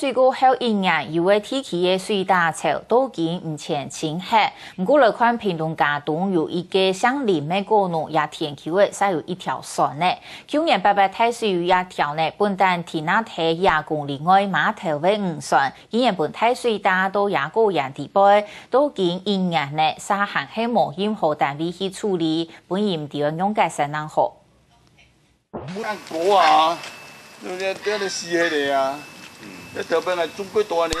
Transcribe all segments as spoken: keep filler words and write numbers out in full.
水過後一年，有个地區个水打樵到今毋曾清忒。毋過來看屏東佳冬有一个姓林个果農，這田坵仔煞有一條船呢。舊年八八大水有這條呢，本旦停啊在一公里外碼頭个漁船，竟然分大水打到這果園底背，到今一年呢，煞還係無任何單位去處理，本人毋知愛仰結煞正好。 毋通過啊，這這這死忒个啊！這頭擺啊，種過大呢，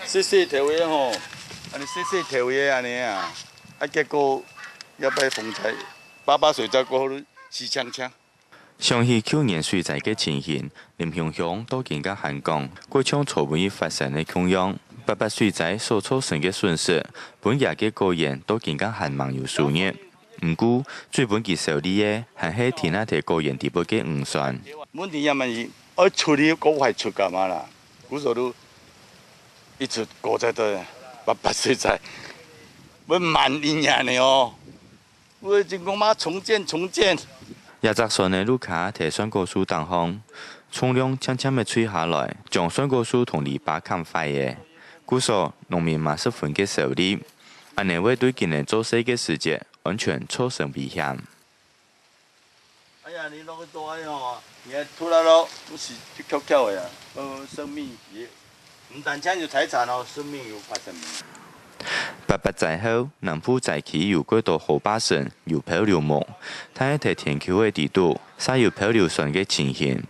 細細條个吼，恁呢細細條个恁呢啊，啊結果這擺風颱，八八水災過後死淨淨。想起舊年水災个情形，林雄雄到今个還講，過像昨晡日發生个共樣，八八水災所造成个損失，分厥个果園到今个還吂有收入。 毋過，最分佢愁慮个，還係停啊在果園底背个漁船。問題也毋係，愛出去過快出幹嘛啦？故所都一直過在這，八八水災，會滿一年个哦。會真講嘛重建重建。這隻船仔就卡在酸果樹頂項，重量漸漸仔垂下來，將酸果樹同籬笆崁壞了。故所，農民嘛十分个愁慮，恁呢會對今年做事个時節 安全造成危險。哎呀，你落去做哎喲，你還拖拉咯，毋係就翹翹个啊，呃，生命也，毋單淨有財產哦，生命有發生。八八災後，南部災區有幾多好百姓有漂流夢，但係在田坵个底肚，煞有漂流船个情形。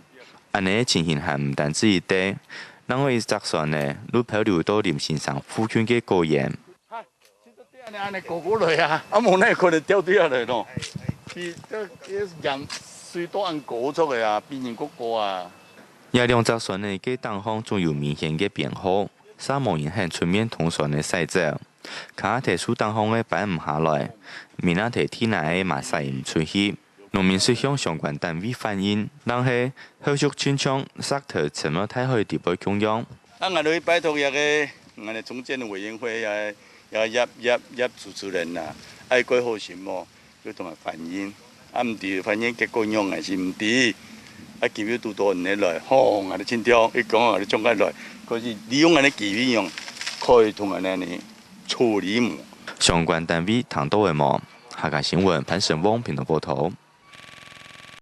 恁呢情形還毋單止一隻，另外一隻船仔，就漂流到林先生附近个果園。 恁呢高高來啊，啊無哪可能掉落來咯。佢這這樣水都恁高出个啊，比人高高啊。這兩隻船仔个頂項總有明顯个編號，煞無人肯出面同船仔駛走。卡在樹頂項个搬毋下來，明仔在地泥个嘛駛毋出去。 農民就向相關單位反映，但係後續親像石頭沉落大海底背共樣。啊，𠊎兜去拜託這个，𠊎兜重建委員會也也葉葉葉主持人啊，愛過好心哦，就同𠊎反映。啊，毋知反映結果仰仔係毋知。啊，今日堵到恁呢來，吼，𠊎兜盡暢，一講𠊎兜衝開來，可是利用恁呢機會樣，可以同恁呢處理無？相關單位聽到了無？客家新聞潘成旺屏東報導。